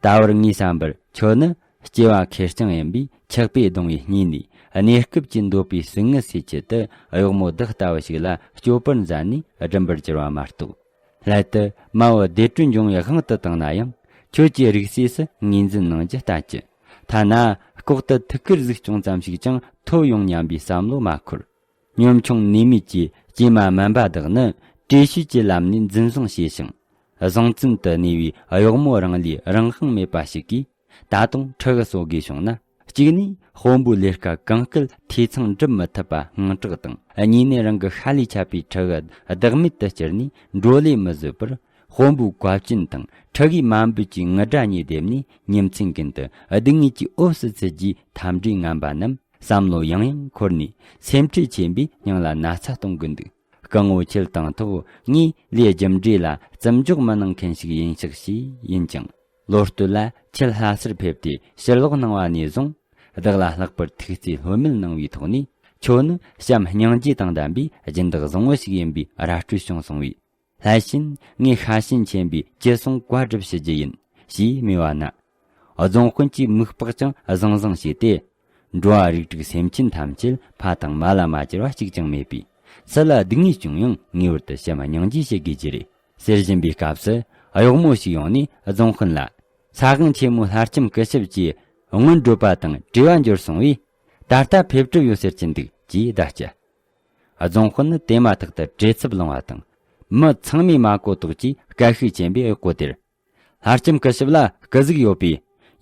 ད་བར་ངའི་བསམ་པར་ཁྱོད་ནི་སྐྱེ་བ་ཁེར་རྐྱང་ཡིན་པས། ཆགས་པས་གདུང་བའི་གཉིད་ནས་གནས་སྐབས་ཀྱི་འདོད་པའི་ཟུག་རྔུ་སེལ་ཆེད་དུ། གཡོག་མོ་བདག་ལྟ་བུ་ཞིག་ལ་སྤྱོད་པར་མཛད་ནས་སྒྲུབ་པར་གྱུར་བ་མ་གཏོགས། སླད་དུ་མ་བུ་བདེ་དྲོད་འབྱུང་བའི་དབང་དུ་བཏང་ན་ཡང་། ཁྱོད་ཀྱི་རིགས་སུས་སུ་ངོས་འཛིན་གནང་རྒྱུ་ལྟ་ཅི། ཐ་ན་ལྐོག་ཏུ་ཐུགས་ཁུར་ཟིག་ཅུང་ཙམ་ཞིག་ཀྱང་ཐོབ་ཡོང་སྙམ་པའི་བསམ་བློ་མ་འཁོར། གཉོམ་ཆུང་ནུས་མེད་ཀྱི་སྐྱེས་མ་སྨན་པ་དག་ནི་བྲེ་ཤོད་ཀྱི་ལམ་ནས་འཛིན་བཟུང་བྱས་ཤིང་། བཟང་བཙོན་དུ་གནས་པའི་གཡོག་མོ་རང་ལས་རང་དབང་མེད་པ་ཞིག་གིས། ད་དུང་ཕྲུ་གུ་གསོ་དགོས་བྱུང་ན། གཅིག་ནས་དཔོན་པོའི་ལས་ཀ་གང་སྐད་འཐུས་ཚང་སྒྲུབ་མི་ཐུབ་པ་དངངས་སྐྲག་དང་། གཉིས་ནས་རང་གི་ཤ་ལས་ཆད་པའི་ཕྲུ་གུ་བདག་མེད་དུ་བསྐྱུར་ནས་འགྲོ་ལས་མི་བཟོད་པར། དཔོན་པོའི་བཀའ་བཀྱོན་དང་ཕྲུ་གུའི་མ་འབོད་ཀྱི་ངུ་སྒྲ་གཉིས་སྡེབ་ནས། ཉིན་མཚན་ཀུན་ཏུ་སྡུག་བསྔལ་གྱི་འོབས་སུ་ཚུད་རྒྱུའི་འཐབ་འབྲས་ངན་པ་རྣམས་བསམ་བློ་ཡང་ཡང་འཁོར་ནས། སེམས་ཁྲལ་ཆེན་པོས་སྙིང་ལ་ན་ཚ་གཏོང་གི་འདུག །སྐུ་ངོ་ཁྱེད་དང་ཐོག་ངས་ལས་རྒྱུ་འབྲས་ལ་བརྩི་འཇོག་མི་གནང་མཁན་ཞིག་ཡིན་ཤག །ཞེས་ཡིན་ཀྱང་། ལོ་སྟོད་ལ་ཁྱེད་ལྷ་སར་ཕེབས་ཏེ་ཕྱིར་ལོག་གནང་བ་ནས་བཟུང་། བདག་ལ་ལྷག་པར་ཐུགས་བརྩེ་ལྷོད་མེད་གནང་བའི་ཐོག་ནས། ཁྱོད་ནི་བྱམས་སྙིང་རྗེ་དང་ལྡན་པའི་སྦྱིན་བདག་བཟང་བོ་ཞིག་ཡིན་པའི་ར་སྤྲོད་བྱུང་སོང་བས། སླད་ཕྱིན་ངས་ཤ་ཞེན་ཆེན་པོས་ཅི་གསུང་བཀའ་སྒྲུབ་ཞུ་རྒྱུ་ཡིན། ཞེས་སྨྲས་པ་ན། རྫོང་དཔོན་གྱིས་མིག་སྤགས་ཀྱང་ཟང་ཟང་བྱས་ཏེ། འགྲོ་བ་རིགས་དྲུག་སེམས་ཅན་ཐམས་ཅད་ཕ་དང་མ་ལ་མ་གྱུར་བ་གཅིག་ཀྱང་མེད་པས། སུ་ལ་སྡུག་བསྔལ་བྱུང་ཡང་ངེས་པར་དུ་བྱམས་སྙིང་རྗེ་བྱེད་དགོས་ཀྱི་རེད། ཟེར་བཞིན་པའི་སྐབས་སུ། གཡོག་མོ་ཞིག་ཡོང་ནས་རྫོང་དཔོན་ལ། ས་དབང་ཆེན་མོ་ལྷ་ལྕམ་སྐུ་ཞབས་ཀྱི་སྔོན་འགྲོད་པ་དང་བྲེལ་བ་འབྱོར་སོང་བས། ད་ལྟ་ཕེབས་གྲབས་ཡོད་ཟེར་གྱི་འདུག་ཅེས་བརྡ་བསྐྱལ། རྫོང་དཔོན་ནི་དེ་མ་ཐག་ཏུ་བྲེལ་འཚུབ་ལངས་པ་དང་། མི་ཚང་མས་མ་གོ་དོགས་ཀྱིས་དཀའ་ཤུགས་ཆེན་པོས་གཡོག་པོ་དེར། ལྷ་ལྕམ་སྐུ་ཞབས་ལ་སྐུ་གཟུགས་ཡོད་པས།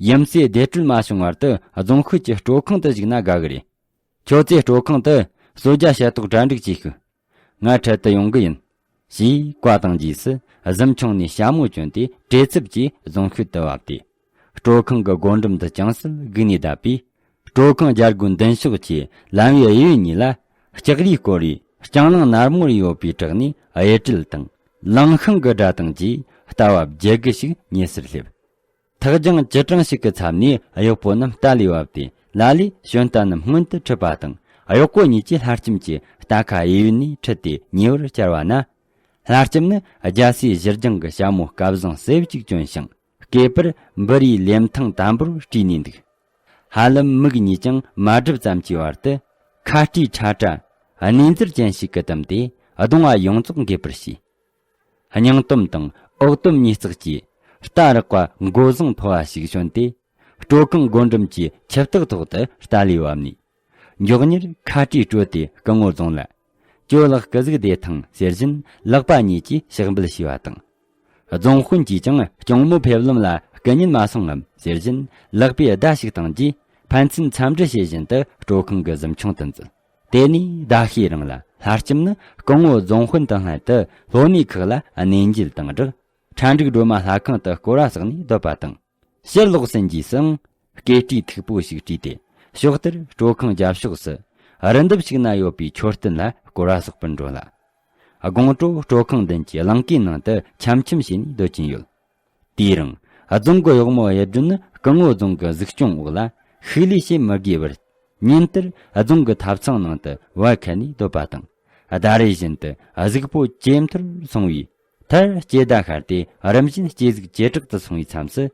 ཡུམ་སྲས་བདེ་དྲོད་མ་བྱུང་བར་དུ་རྫོང་ཤོད་ཀྱི་སྤྲོ་ཁང་དུ་བཞུགས་ན་དགའ་གི་རེད། ཁྱོད་ཚོས་སྤྲོ་ཁང་དུ་གསོལ་ཇ་ཞལ་ཏོག་གྲ་སྒྲིག་བྱེད་ཤོག་ང་འཕྲལ་དུ་ཡོང་གི་ཡིན། ཞེས་བཀའ་བཏང་རྗེས་སུ། གཟིམ་ཆུང་ནས་ཞྭ་མོ་གྱོན་ཏེ་བྲེལ་འཚུབ་ཀྱིས་རྫོང་ཤོད་དུ་བབས་ཏེ། སྤྲོ་ཁང་གི་སྒོ་འགྲམ་དུ་ཅུང་ཟད་སྒུག་ནས་བསྡད་པས། སྤྲོ་ཁང་རྒྱལ་སྒོའི་མདུན་ཕྱོགས་ཀྱི་ལམ་བའི་གཡས་གཡོན་གཉིས་ལ་ལྕགས་རིས་བསྐོར་བའི་རྐྱང་ལང་ནར་མོར་ཡོད་པའི་བྲག་ནས་གཡུ་སྦྲུལ་དང་ལང་ཤིང་གི་སྒྲ་དང་བཅས་ལྟ་བ་བརྒྱད་དགུ་ཞིག་ཉེ་སར་སླེབས། ཐག་རྒྱང་ཅི་གྲངས་ཤིག་གི་ཚབ་ནས་གཡོག་པོ་རྣམས་རྟ་ལས་བབས་ཏེ། ལ་ལས་ཞོན་རྟ་རྣམས་སྔོན་དུ་ཁྲིད་པ་དང་། གཡོག་པོ་གཉིས་ཀྱིས་ལྷ་ལྕམ་གྱི་རྟ་ཁ་གཡས་གཡོན་ནས་ཁྲིད་དེ་ཉེ་བར་བཅར་བ་ན། ལྷ་ལྕམ་ནི་རྒྱལ་སྲས་ཞི་སྦྱངས་ཀྱི་ཞྭ་མོ་སྐལ་བཟང་གསལ་བ་ཅིག་གྱོན་ཞིང་། སྐེད་པར་འབུ་རིའི་ལེབ་ཐང་དམ་པོར་དཀྲིས་ནས་འདུག་ཧ་ལམ་མིག་གཉིས་ཀྱང་མ་བསྒྲིབས་ཙམ་གྱི་བར་དུ། ཁ་སྤྲིས་ཁྲ་ཁྲ། གནས་འཛུལ་ཅན་ཞིག་གིས་བཏུམས་ཏེ། གདོང་བ་ཡོངས་རྫོགས་འགེབས་པར་བྱས། སྙིང་གཏུམ་དང་འོག་གཏུམ་གཉིས་བརྩེགས་ཀྱི་རྟ་རེག་པ་མགོ་བཟང་ཕོ་བ་ཞིག་བྱོན་ཏེ། སྤྲོ་ཁང་སྒོ་འགྲམ་གྱི་ཆུ་སྟག་ཐོག་ཏུ་རྟ་ལས་བབས་ནས། མགྱོགས་མྱུར་ཁ་སྤྲིས་དཀྲོལ་ཏེ་སྐུ་ངོ་རྫོང་ལ། ཇོ་ལགས་སྐུ་གཟུགས་བདེ་ཐང་ཟེར་བཞིན་ལག་པ་གཉིས་ཀྱིས་ཕྱག་འབུལ་བྱས་པ་དང་། རྫོང་དཔོན་གྱིས་ཀྱང་སྐྱོང་མོ་ཕེབས་ལམ་ལ་སྐུ་ཉིད་མ་སོང་ངམ་ཟེར་བཞིན་ལག་པས་བརྡ་ཞིག་བཏང་རྗེས། ཕན་ཚུན་འཚམས་འདྲི་བྱེད་བཞིན་དུ་སྤྲོ་ཁང་གི་གཟིམ་ཆུང་དུ་འཛུལ། དེ་ནས་ཟླ་ཤས་རིང་ལ་ལྷ་ལྕམ་ནི་སྐུ་ངོ་རྫོང་དཔོན་དང་ལྷན་དུ་ལྷོ་སྨད་ཁག་ལ་གནས་མཇལ་དང་སྦྲགས། ཁྲ་འབྲུག་སྒྲོལ་མ་ལྷ་ཁང་དུ་སྐོར་བ་བསགས་ནས་སྡོད་པ་དང་། ཕྱིར་ལོག་ཟིན་རྗེས་སུའང་སྐེ་དཀྲིས་མཐུག་པོ་ཞིག་དཀྲིས་ཏེ། ཕྱོགས་དེར་སྤྲོ་ཁང་རྒྱབ་ཕྱོགས་སུ་རི་འདབས་ཤིག་ན་ཡོད་པའི་མཆོད་རྟེན་ལ་སྐོར་བ་བསགས་པར་འགྲོ་ལ། དགོང་དྲོ་སྤྲོ་ཁང་མདུན་གྱི་གླིང་གའི་ནང་དུ་འཆམ་འཆམ་བྱས་ནས་སྡོད་ཀྱིན་ཡོད། དེའི་རིང་རྫོང་གི་གཡོག་མོ་གཡུ་སྒྲོན་ནི་སྐུ་ངོ་རྫོང་གི་གཟིགས་སྐྱོང་འོག་ལ་ཤུགས་ལས་བྱེད་མི་དགོས་པར། ཉིན་ལྟར་རྫོང་གི་ཐབ་ཚང་ནང་དུ་བར་ཁ་ནས་སྡོད་པ་དང་། ཟླ་རེ་བཞིན་དུ་གཟུགས་པོ་ཇེ་མཐོར་སོང་བས། མཐར་སྐྱེ་ཟླ་ཤར་ཏེ་རིམ་བཞིན་སྐྱེ་གཟུགས་ཇེ་དྲག་ཏུ་སོང་བའི་མཚམས་སུ།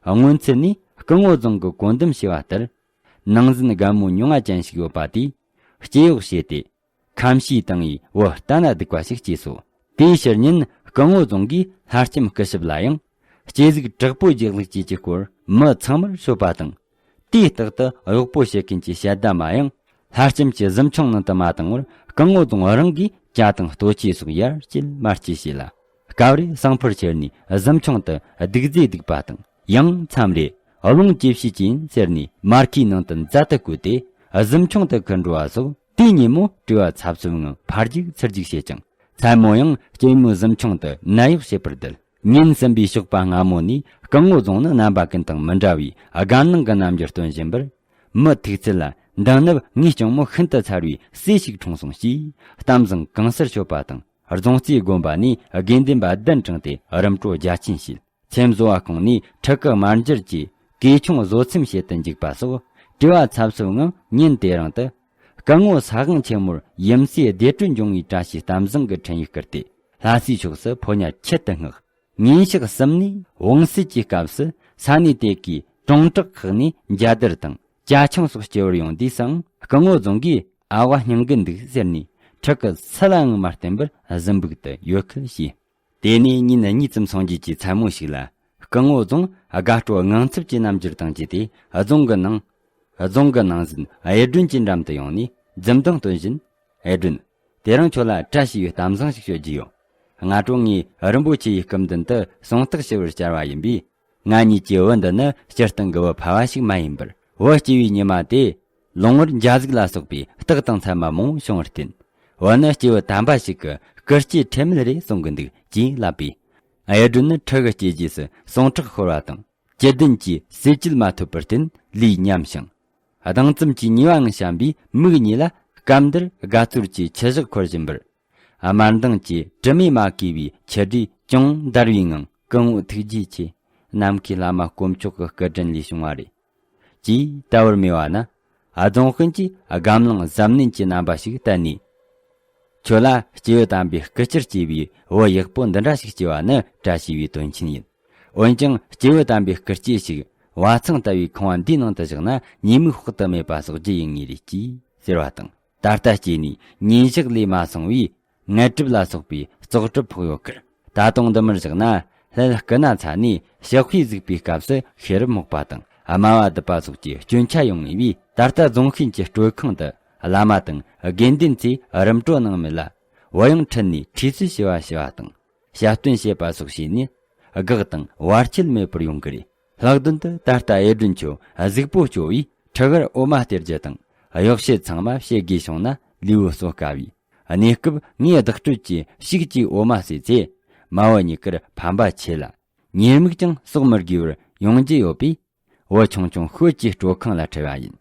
སྔོན་ཚུད་ནས་སྐུ་ངོ་རྫོང་གི་བཀོད་འདོམས་བྱས་པ་ལྟར། ནང་ཟིན་རྒན་མོ་མྱོང་བ་ཅན་ཞིག་ཡོད་པ་དེས་སྐྱེ་གཡོག་བྱས་ཏེ། ཁམ་ཤས་བཏང་བའི་བུ་ལྟ་ན་སྡུག་པ་ཞིག་སྐྱེས་སོ། དེའི་ཕྱིར་ཉིན་སྐུ་ངོ་རྫོང་གིས་ལྷ་ལྕམ་སྐུ་ཞབས་ལ་ཡང་། སྐྱེ་གཟུགས་དྲག་པོ་རྒྱག་ལུགས་བཅས་ཀྱི་སྐོར་མི་ཚང་མར་ཤོད་པ་དང་། དུས་རྟག་ཏུ་གཡོག་པོ་བྱེད་མཁན་གྱི་བཤད་གདམས་པ་ཡང་། ལྷ་ལྕམ་གྱི་གཟིམ་ཆུང་ནང་དུ་མ་བཏང་བར། སྐུ་ངོ་རྫོང་རང་གིས་ཇ་དང་ལྟོ་ཆས་སོགས་ཡར་སྐྱེལ་མར་སྐྱེལ་བྱས་ལ། སྐབས་རེ་སང་ཕོད་ཁྱེར་ནས་གཟིམ་ཆུང་དུ་སྡུག་རྫས་སྡུག་པ་དང་། ཡང་མཚམས་རེ་རླུང་ཇེ་ཞེ་ཅན་ཟེར་ནས་མར་ཁུའི་ནང་དུ་མཛའ་དུ་བཀོལ་ཏེ་གཟིམ་ཆུང་དུ་ཁུར་འགྲོ་བ་སོགས། དེའི་ཉིན་མོ་བྲེལ་བ་འཚབ་འཚུབ་ངང་ཕར་རྒྱུག་ཚུར་རྒྱུག་བྱེད་ཅིང་། མཚན་མོ་ཡང་སྐྱེད་མོས་གཟིམ་ཆུང་དུ་ནད་གཡོག་བྱེད་པར་འདོད། ཉིན་གསུམ་པའི་ཞོགས་པ་སྔ་མོ་ནས་སྐུ་ངོ་རྫོང་ནི་རྣམ་པ་ཀུན་དང་མི་འདྲ་བའི་དགའ་སྣང་གི་རྣམ་འགྱུར་སྟོན་བཞིན་པར། མི་ཐུག་ཚད་ལ་འདི་ནི་ངའི་སྐྱོང་མོ་ཤིན་ཏུ་མཚར་བའི་སྲས་ཤིག་འཁྲུངས་སོང་ཞེས་གཏམ་བཟང་གང་སར་ཤོད་པ་དང་། རྫོང་རྩེ་དགོན་པ་ནས་དགེ་འདུན་པ་གདན་དྲངས་ཏེ་རིམ་གྲོ་རྒྱ་ཆེན་བྱས། མཚན་བཟོ་བ་ཁོང་ནས་ཁྲི་གེ་དམར་འགྱུར་གྱིས་གོས་ཆུང་བཟོ་ཚེམ་བྱེད་དུ་འཇུག་པ་སོགས། བྲེལ་བ་འཚབ་འཚུབ་ངང་ཉིན་དེ་རིང་དུ། སྐུ་ངོ་ས་དབང་ཆེན་མོར་ཡུམ་སྲས་བདེ་དྲོད་འབྱུང་བའི་བཀྲ་ཤིས་གཏམ་བཟང་གི་འཕྲིན་ཡིག་བསྐུར་ཏེ། ལྷ་སའི་ཕྱོགས་སུ་ཕོ་ཉ་ཁྱད་དུ་བསྔགས། ཉིན་ཞག་གསུམ་ནས་བང་སོ་གི་སྐབས་སུ་ས་གནས་དེ་གའི་གྲོང་བྲག་ཁག་ནས་འཇའ་དར་དང་ཇ་ཆང་སོགས་སྐྱེལ་བར་ཡོང་དུས་སུའང་། སྐུ་ངོ་རྫོང་གིས་ཨ་བ་སྙིང་གི་འདུག་ཟེར་ནས་ཁྲི་གེ་སུ་ལའང་མ་བསྟན་པར་གཟིམ་སྦུག་ཏུ་ཡོད་ཁུལ་བྱས། དེ་ནས་ཉིན་གཉིས་ཙམ་སོང་རྗེས་ཀྱི་མཚན་མོ་ཞིག་ལ། སྐུ་ངོ་རྫོང་དགའ་སྤྲོ་དངངས་འཚབ་ཀྱི་རྣམ་འགྱུར་དང་བཅས་ཏེ་རྫོང་གི་ནང་། རྫོང་གི་ནང་ཟིན་གཡུ་སྒྲོན་གྱི་འགྲམ་དུ་ཡོང་ནས་འཛུམ་མདངས་སྟོན་བཞིན། གཡུ་སྒྲོན། དེ་རིང་ཁྱོད་ལ་བཀྲ་ཤིས་པའི་གཏམ་བཟང་ཞིག་ཤོད་རྒྱུ་ཡོད། སྔ་དྲོ་ངས་རིན་པོ་ཆེ་ཡི་སྐུ་མདུན་དུ་གསུང་བརྟག་ཞུ་བར་བཅར་བ་ཡིན་པས། ང་གཉིས་ཀྱི་བུ་འདི་ནི་སྤྱིར་བཏང་གི་བུ་ཕལ་བ་ཞིག་མ་ཡིན་པར། བུ་སྐྱེས་པའི་ཉི་མ་དེ། ལོང་བར་འཇའ་ཟིག་ལ་སོགས་པའི་རྟགས་དང་མཚན་མ་མང་བོ་བྱུང་བར་བརྟེན། བུ་ནི་སྐྱེས་བུ་དམ་པ་ཞིག་གི་སྐུ་སྐྱེ་ཁྲེལ་མེད་རེད་གསུང་གི་འདུག་ཅེས་ལབ་པས། གཡུ་སྒྲོན་ནི་ཁྲི་གེ་སྐྱེས་རྗེས་སུ་གསུང་ཁྲག་ཤོར་བ་དང་། སྐྱེ་ལྡན་གྱི་ཟས་བཅུད་མ་ཐོབ་པར་བརྟེན་ལུས་ཉམས་ཤིང་། སྡང་ཙམ་གྱི་ཉེས་པའང་བཤམས་པས་མིག་གཉིས་ལ་སྐབས་འདིར་དགའ་ཚོར་གྱི་ཆུ་ཞག་འཁོར་བཞིན་པར། དམར་མདངས་ཀྱི་དྲི་མས་མ་གོས་པའི་ཆུ་སྒྲོས་ཅུང་འདར་བའི་ངང་སྐུ་ངོ་ཐུགས་རྗེ་ཆེ། ནམ་མཁའི་ལྷ་མ་དཀོན་མཆོག་གི་སྐུ་དྲིན་ལས་བྱུང་བ་རེད། ཅེས་བལྟ་བར་མོས་པ་ན། རྫོང་དཔོན་གྱིས་སྒམ་ལང་གཟབ་ནན་གྱི་རྣམ་པ་ཞིག་བསྟན་ནས། ཁྱོད་ལ་སྐྱེས་བུ་དམ་པའི་སྐུ་ཕྱིར་སྐྱེས་པའི་བུ་ཡག་པོ་འདི་འདྲ་ཞིག་སྐྱེ་བ་ནི་བཀྲ་ཤིས་པའི་དོན་ཆེན་ཡིན། འོན་ཀྱང་སྐྱེས་བུ་དམ་པའི་སྐུ་སྐྱེ་ཞིག་བ་ཚང་ལྟ་བུའི་ཁང་བ་འདིའི་ནང་དུ་བཞག་ན་ཉེས་དམིགས་དཔག་ཏུ་མེད་པ་གསོག་རྒྱུ་ཡིན་ངེས་རེད་ཅེས་ཟེར་བ་དང་། ད་ལྟ་སྐྱེས་ནས་ཉིན་ཞག་ལས་མ་སོང་བས་ངལ་གྲབས་ལ་སོགས་པའི་བཙོག་གྲབས་ཕོག་ཡོད་ཁར། ད་དུང་འདི་མར་བཞག་ན་ལྷ་སྐུ་ན་ཚ་ནས་ཕྱག་དཔེ་གཟིགས་པའི་སྐབས་སུ་ཤེས་རབ་རྨོག་པ་དང་དམའ་བ་སྡུད་པ་སོགས་ཀྱི་སྐྱོན་ཆ་ཡོང་ངེས་པས། ད་ལྟ་རྫོང་ཤིན་གྱི་སྤྲོ་ཁང་དུ་བླ་མ་དང་དགེ་འདུན་ཚོས་རིམ་གྲོ་གནང་མེད་ལ། བུ་ཡང་ཁྲིད་ནས་ཁྲིད་ཚུལ་ཞུ་བ་ཞུ་བ་དང་། ཞབས་བརྟན་བྱེད་པ་སོགས་བྱས་ནས་དགག་དང་བར་ཆད་མེད་པར་ཡོང་གི་རེད། ལྷག་དོན་དུ་ད་ལྟ་གཡུ་སྒྲོན་ཁྱོད་གཟུགས་པོ་སྐྱོ་བས་ཁྲི་གར་འོ་མ་སྟེར་རྒྱུ་དང་གཡོག་བྱེད་ཚང་མ་བྱེད་དགོས་བྱུང་ན་ལུས་པོ་གསོ་དཀའ་བས། གནས་སྐབས་ངས་བདག་སྤྲོད་ཀྱི་ཕྱུགས་ཀྱི་འོ་མ་ཟོས་ཚེ། མ་བུ་གཉིས་ཀར་ཕན་པ་ཆེ་ལ། ཉེས་དམིགས་ཀྱང་གསོག་མི་དགོས་པར་ཡོང་རྒྱུ་ཡོད་པས། བུ་ཆུང་ཆུང་ཤོད་ཀྱིས་སྤྲོ་ཁང་ལ་ཁྲིད་པ་ཡིན།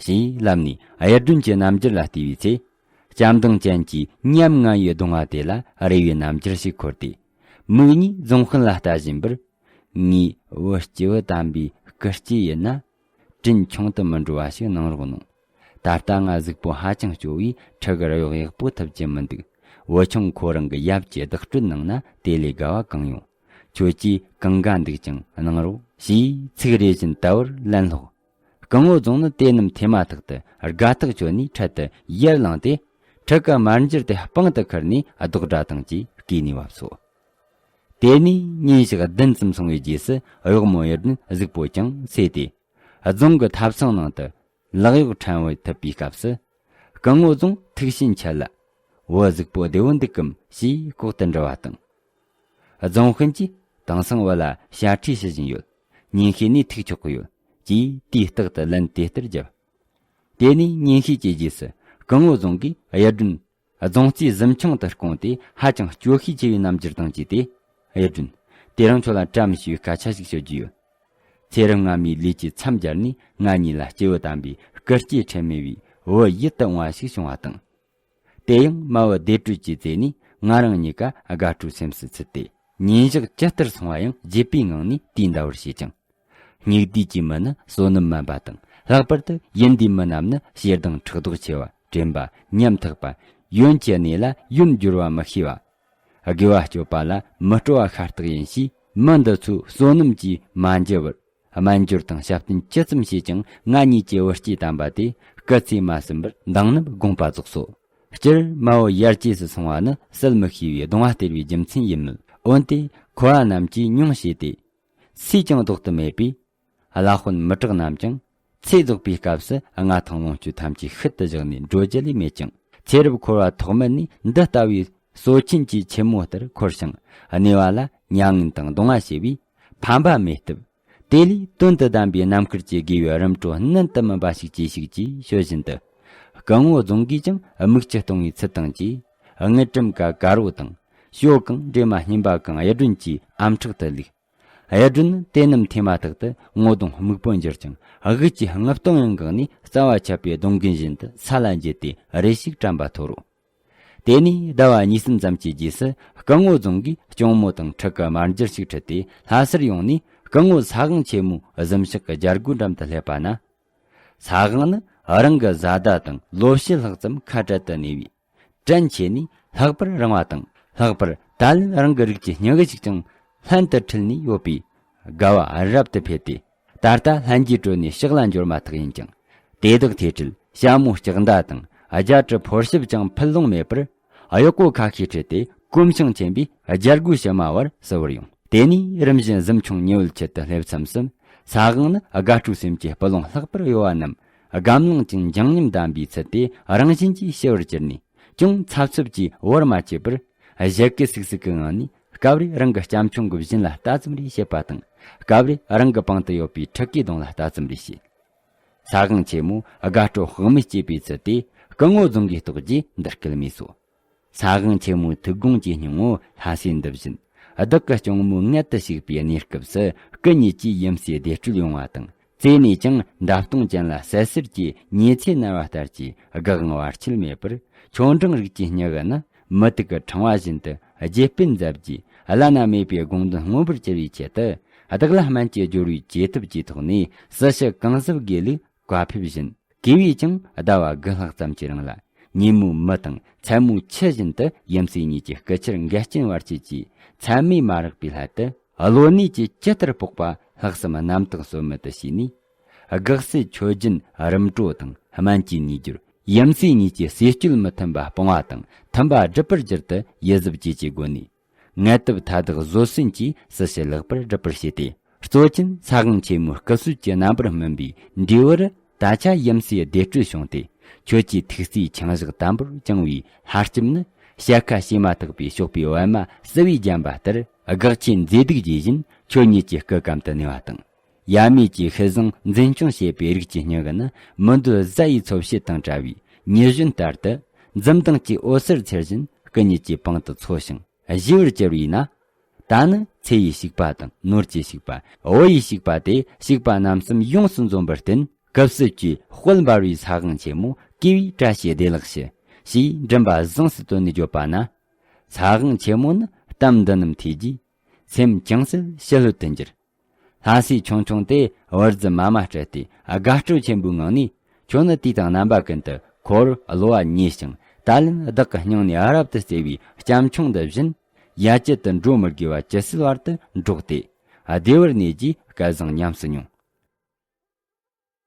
ཞེས་ལབ་ནས་གཡུ་སྒྲོན་གྱི་རྣམ་འགྱུར་ལ་བལྟས་པའི་ཚེ། ལྕམ་མདངས་ཅན་གྱི་ཉམ་ང་བའི་གདོང་བ་དེ་ལ་རེ་བའི་རྣམ་འགྱུར་ཞིག་འཁོར་ཏེ། མིག་གཉིས་རྫོང་དཔོན་ལ་ལྟ་བཞིན་པར། ངའི་བུ་སྐྱེས་བུ་དམ་པའི་སྐུ་སྐྱེ་ཡིན་ན། དྲིན་ཆུང་དུ་མི་འགྲོ་བ་ཞིག་གནང་རོགས་གནང་། ད་ལྟ་ང་གཟུགས་པོ་ཧ་ཅང་སྐྱོ་བས་ཁྲི་གར་གཡོག་ཡག་པོ་ཐུབ་ཀྱི་མི་འདུག་བུ་ཆུང་ཁོ་རང་གི་ཡབ་ཀྱིས་བདག་སྤྲོད་གནང་ན་དེ་ལས་དགའ་བ་གང་ཡོང་། ཁྱོད་ཀྱིས་གང་དགའ་འདུག་ཀྱང་གནང་རོགས་ཞེས་ཚིག་རེ་བཞིན་དལ་བུར་ལན་སློག་སྐུ་ངོ་རྫོང་ནི་དེ་རྣམས་ཐེ་མ་ཐག་ཏུ་དགའ་ཐག་ཆོད་ནས་འཕྲལ་དུ་ཡར་ལངས་ཏེ། ཁྲི་གི་དམར་འགྱུར་དེ་སྤང་དུ་ཁུར་ནས་རྡོག་སྒྲ་དང་བཅས་བརྐོས་ནས་བབས་སོ། དེ་ནས་ཉིན་ཞག་བདུན་ཙམ་སོང་བའི་རྗེས་སུ་གཡོག་མོ་གཡུ་སྒྲོན་གཟུགས་པོ་ཅུང་གསོས་ཏེ། རྫོང་གི་ཐབ་ཚང་ནང་དུ་ལག་གཡོག་ཕྲན་བུ་ཐུབ་པའི་སྐབས་སུ། སྐུ་ངོ་རྫོང་ཐུགས་ཞེན་ཆེ་ལ། བུ་གཟུགས་པོ་བདེ་བོ་འདུག་གམ་ཞེས་ལྐོག་ཏུ་འདྲི་བ་དང་། རྫོང་དཔོན་གྱིས་དེང་སང་བུ་ལ་ཞབས་ཁྲིད་ཞུ་བཞིན་ཡོད། ཉིན་ཤས་ནས་ཐུག་ཆོག་གི་ཡོད་ཅེས་དུས་རྟག་ཏུ་ལན་དེ་ལྟར་བརྒྱབ། དེ་ནས་ཉིན་ཤས་ཀྱི་རྗེས་སུ་སྐུ་ངོ་རྫོང་གིས་གཡུ་སྒྲོན་རྫོང་རྩིས་གཟིམ་ཆུང་དུ་བསྐོངས་ཏེ་ཧ་ཅང་སྐྱོ་ཤས་ཆེ་བའི་རྣམ་འགྱུར་དང་བཅས་ཏེ། གཡུ་སྒྲོན། དེ་རིང་ཁྱོད་ལ་བཀྲ་མི་ཤིས་པའི་སྐད་ཆ་ཞིག་ཤོད་རྒྱུ་ཡོད། ཚེ་རབས་སྔ་མའི་ལས་ཀྱི་མཚམས་སྦྱར་ནས་ང་གཉིས་ལ་སྐྱེས་བུ་དམ་པའི་སྐུ་སྐྱེ་ཁྲིད་མེད་པའི་བུ་ཡིད་དུ་འོང་བ་ཞིག་བྱུང་བ་དང་། དེ་ཡང་མ་བུ་བདེ་དྲོད་ཀྱིས་གཙོས་ནས་ང་རང་གཉིས་ཀ་དགའ་སྤྲོའི་སེམས་སུ་ཚུད་དེ། ཉིན་ཞག་ཇི་ལྟར་སོང་བ་ཡང་བརྗེད་པའི་ངང་ནས་དུས་འདའ་བར་བྱེད་ཅིང་། སྙིགས་དུས་ཀྱི་མི་ནི་བསོད་ནམས་དམན་པ་དང་། ལྷག་པར་དུ་ཡིན་དུས་མི་རྣམས་ནི་ཞེ་སྡང་ཕྲག་དོག་ཆེ་བ། དྲན་པ་ཉམ་ཐག་པ། ཡོན་གྱི་གནས་ལ་ཡོན་སྦྱོར་བ་མི་ཤེས་པ། དགེ་བ་སྤྱོད་པ་ལ་མི་སྤྲོ་བ་ཤ་སྟག་ཡིན་ཞེས། མི་འདི་ཚོའི་བསོད་ནམས་ཀྱིས་མ་འཇལ་བར། དམན་སྦྱོར་དང་ཞབས་བརྟན་ཇི་ཙམ་བྱས་ཀྱང་ང་གཉིས་ཀྱི་བུ་སྐྱེས་དམ་པ་དེ་སྐུ་ཚེ་མ་ཟིན་པར་འདང་ནུབ་དགོངས་པ་རྫོགས་སོ། སྤྱིར་མ་བུ་ཡར་རྒྱས་སུ་སོང་བ་ནི་བསལ་མི་ཤེས་པའི་གདུང་བ་སྟེར་བའི་རྒྱུ་མཚན་ཡིན་མོད། འོན་ཏེ་འཁོར་བ་རྣམས་ཀྱིས་མྱོང་བྱས་ཏེ། སུས་ཀྱང་ལྡོག་ཏུ་མེད་པས། བླ་དཔོན་མི་དྲག་རྣམས་ཀྱང་ཚེ་རྫོགས་པའི་སྐབས་སུ་མངའ་ཐང་ལོངས་སྤྱོད་ཐམས་ཅད་ཤུལ་དུ་བཞག་ནས་འགྲོ་རྒྱུ་ལས་མེད་ཅིང་། ཚེ་རབས་འཁོར་བ་ཐོག་མེད་ནས་འདི་ལྟ་བུའི་སྲོག་ཆེན་གྱི་ཆེན་མོ་ལྟར་འཁོར་ཞིང་གནས་པ་ལ་མྱ་ངན་དང་གདུང་བ་སྐྱེ་བས་ཕན་པ་མེད་སྟབས། དེ་ལས་དོན་དུ་གདམས་པའི་རྣམ་དཀར་གྱི་དགེ་བའི་རིམ་གྲོ་ནན་དུ་སྨིན་པ་ཞིག་གྱིས་ཤིག་ཅེས་ཤོད་བཞིན་དུ། སྐུ་ངོ་རྫོང་གིས་ཀྱང་མིག་ཆུ་གཏོང་བའི་ཚུལ་དང་བཅས། དངུལ་ཀྲམ་ཀ་དཀར་པོ་དང་། ཞོ་གང་འདྲེས་མ་སྙིམ་པ་གང་གཡུ་སྒྲོན་གྱི་ཨམ་ཕྲག་ཏུ་བླུགས། གཡུ་སྒྲོན་དེ་རྣམས་ཐེངས་མ་ཐག་ཏུ་ངོ་གདོང་སྨུག་པོ་འགྱུར་ཅིང་དབུགས་ཀྱི་རྔུབ་སྟོང་ཡང་འགགས་ནས་རྩ་བ་ཆད་པའི་སྡོང་རྒན་བཞིན་དུ་ས་ལ་འགྱེལ་ཏེ་རེ་ཞིག་དྲན་པ་ཐོར་རོ། དེ་ནས་ཟླ་བ་གཉིས་གསུམ་ཙམ་གྱི་རྗེས་སུ་སྐུ་ངོ་རྫོང་གིས་སྐྱོང་མོ་དང་ཕྲུ་གུ་དམར་འགྱུར་ཞིག་ཁྲིད་དེ་ལྷ་སར་ཡོང་ནས་སྐུ་ངོ་ས་དབང་ཆེན་མོའི་གཟིམ་ཤག་གི་རྒྱལ་སྒོའི་འགྲམ་དུ་སླེབས་པ་ན། ས་དབང་ནི་རང་གི་བཟའ་ཟླ་དང་ལོ་བྱེད་ལྷག་ཙམ་ཁ་བྲལ་དུ་གནས་པས། བྲན་ཆེ་ནས་ལྷག་པར་རིང་བ་དང་ལྷག་པར་ད་ལན་རང་གི་རིགས་ཀྱི་སྙི་གཞིག་ཀྱང་ལྷན་དུ་འཁྲིལ་ནས་ཡོད་པས་དགའ་བ་རབ་ཏུ་འཕེལ་ཏེ། ད་ལྟ་ལྷན་རྒྱས་གྲོལ་ནས་ཕྱག་ལ་འབྱོར་མ་ཐག་ཡིན་ཀྱང་། དེ་དག་ཐོས་གྲོལ་ཞྭ་མོ་ལྕགས་མདའ་དང་རྒྱ་གྲི་ཕོར་ཞབས་ཀྱང་ཕུད་ལོང་མེད་པར། གཡོག་པོ་ཁ་ཤས་ཁྲིད་དེ་གོམ་ཞེང་ཆེན་པོས་རྒྱལ་སྒོའི་ཕྱི་མ་བར་བསུ་བར་ཡོང་། དེ་ནས་རིམ་བཞིན་གཟིམ་ཆུང་ཉེ་བོའི་ཆེད་དུ་སླེབས་མཚམས་སུ། ས་དབང་ནི་དགའ་སྤྲོའི་སེམས་ཀྱི་སྤུ་ལོང་ལྷག་པར་གཡོ་བ་རྣམས་སྒམ་ལངས་ཀྱང་འགྱིང་ཉམས་ལྡན་པའི་ཚུལ་དེ་རང་བཞིན་གྱིས་ཞི་བར་གྱུར་ནས། ཅུང་འཚབ་འཚུབ་ཀྱིས་བར་མ་ཆད་པར། གཞལ་གི་སིག་སིག་གི་ངང་ནས་སྐབས་རེ་རང་གི་སྐྱབས་མཆོང་གི་བཞིན་ལ་ལྟ་ཙམ་རེ་བྱེད་པ་དང་། སྐབས་རེ་རང་གི་པང་དུ་ཡོད་པའི་ཕྲུ་གུའི་གདོང་ལ་ལྟ་ཙམ་རེ་བྱེད། ས་དབང་ཆེན་མོ་དགའ་སྤྲོ་དཔག་མེད་སྐྱེས་པའི་ཚུལ་དེ་སྐུ་ངོ་རྫོང་གིས་རྟོགས་རྗེས་འདི་སྐད་སྨྲས་སོ། ས་དབང་ཆེན་མོའི་ཐུགས་དགོངས་ཀྱི་སྙིང་པོ་ལྷ་སའི་འདི་བཞིན། བདག་གི་སྐྱོང་མོའི་མངལ་དུ་ཞུགས་པའི་གནས་སྐབས་སུ་སྐུ་ཉིད་ཀྱིས་ཡུམ་སྲས་བདེ་སྤྲོད་ཡོང་བ་དང་། རྩེ་ནས་ཀྱང་འདབ་སྟོང་ཅན་ལ་བསིལ་ཟེར་གྱི་ཉི་ཚེ་ནར་བ་ལྟར་གྱི་དགའ་དབང་བར་ཆད་མེད་པར། ཆོ་འབྲིང་རིགས་ཀྱི་སྙི་གི་ནི་མུ་ཏིག་གི་ཕྲེང་བ་བཞིན་དུ་རྒྱས་སྤེལ་མཛད་རྗེས་བླ་ན་མེད་པའི་དགོངས་དོན་མངོན་པར་གྱུར་བའི་ཆེད་དུ། བདག་ལ་སྨན་གྱི་སྦྱོར་བའི་བཅོས་ཐབས་ཀྱི་ཐོག་ནས་སྲི་ཞུ་གང་གཟབ་དགོས་ལུགས་བཀའ་ཕེབས་བཞིན། གུས་པས་ཀྱང་ཟླ་བ་དགུ་ལྷག་ཙམ་གྱི་རིང་ལ། ཉིན་མོའི་མུ་དང་མཚན་མོའི་ཆུ་བཞིན་དུ་ཡུམ་སྲས་གཉིས་ཀྱི་སྐུ་ཆར་འགལ་རྐྱེན་བར་ཆད་ཀྱིས་མཚན་མོ་མ་རག་པའི་སླད་དུ། གློ་ནད་ཀྱིས་ཇི་ལྟར་ཕོག་པ་ལྷག་བསམ་རྣམ་དག་གསོལ་མི་དུ་བྱས་ནས། དགག་སེལ་མཆོད་སྦྱིན་རིམ་གྲོ་དང་སྨན་གྱི་ནུས་སྦྱོར། ཡུམ་སྲས་གཉིས་ཀྱི་ཟས་སྤྱོད་མི་མཐུན་པ་སྤང་བ་དང་མཐུན་པ་སྒྲུབ་པར་གྱུར་ཏུ། ཡིད་གཟབ་བཅས་ཀྱི་སྒོ་ནས། ངལ་དུབ་མཐའ་དག་བཟོད་བསྲན་གྱིས་སྲི་ཞུ་ལེགས་པར་སྒྲུབ་པར་བྱས་ཏེ། གཙོ་ཆེན་ས་གང་ཆེན་མོའི་སྐུ་གསོལ་གྱི་རྣམ་པར་སྨིན་པའི་འབྲས་བུར། ད་ཆ་ཡུམ་སྲས་བདེ་དྲོད་བྱུང་སྟེ། ཁྱོད་ཀྱི་ཐུགས་སྲས་འཆིང་བཞག་དམ་པོར་བཅིངས་པའི་ལྷ་ལྕམ་ནི། ཞལ་ཁ་ཕྱེ་མ་ཐག་པའི་གཤོག་པའི་པད་མ་བསིལ་བས་བརྒྱན་པ་ལྟར། དགའ་ཆེ་མཛེས་སྡུག་ཇི་བཞིན་ཁྱོད་ཉིད་ཀྱི་སྐུ་གམ་དུ་གནས་པ་དང་། ཡབ་མེས་ཀྱི་ཤུལ་བཟང་འཛིན་སྐྱོང་བྱེད་པའི་རིགས་ཀྱི་སྙིང་གི་ནི། མི་འདོད་གཟའ་ཡི་འཚོ་བྱེད་དང་བྲལ་བའི་ཉི་གཞོན་ལྟར་དུ། འཛུམ་མདངས་ཀྱི་འོད་ཟེར་འཚེར་བཞིན་སྐུ་ཉིད་ཀྱི་པང་དུ་འཚོ་ཞིང་བཞུ་བར་གྱུར་བས་ན། ད་ནི་ཚེ་ཡི་ཞིག་པ་དང་ནོར་གྱི་ཞིག་པ། བུ་ཡི་ཞིག་པ་སྟེ། ཞིག་པ་རྣམ་གསུམ་ཡོངས་སུ་འཛོམས་པར་བརྟེན། སྐུ་གསོལ་གྱི་དཔལ་འབར་བའི་ས་གང་ཆེན་མོ། གུས་པས་བཀྲ་ཤིས་བདེ་ལེགས་ཞུ། ཞེས་མགྲིན་པ་གཟེངས་སུ་བཏོན་ནས་བརྗོད་པ་ན། ས་གང་ཆེན་མོ་ནི་གཏམ་འདི་རྣམས་ཐོས་རྗེས། སེམས་ཅུང་ཟད་ཞི་ལྷོད་དུ་གྱུར། ལྷ་སྲས་ཆུང་ཆུང་དེ་བུ་གཟུ་མ་མ་སྤྲད་དེ། དགའ་སྤྲོ་ཆེན་པོའི་ངང་ནས། ཁྱོད་ནི་དུས་དང་རྣམ་པ་ཀུན་ཏུ་འཁོར་གློ་བ་མྱོས་ཤིང་། ད་ལན་བདག་གི་སྙིང་ནས་རབ་ཏུ་བརྩེ་བའི་སྐྱབས་ཆུང་འདི་བཞིན། ཡ་གྱལ་དུ་འགྲོ་མི་དགོས་པ་ཇི་སྲིད་བར་དུ་འགྲོགས་ཏེ། བདེ་བར་གནས་རྒྱུའི་སྐལ་བཟང་ཉམས་སུ་མྱོང་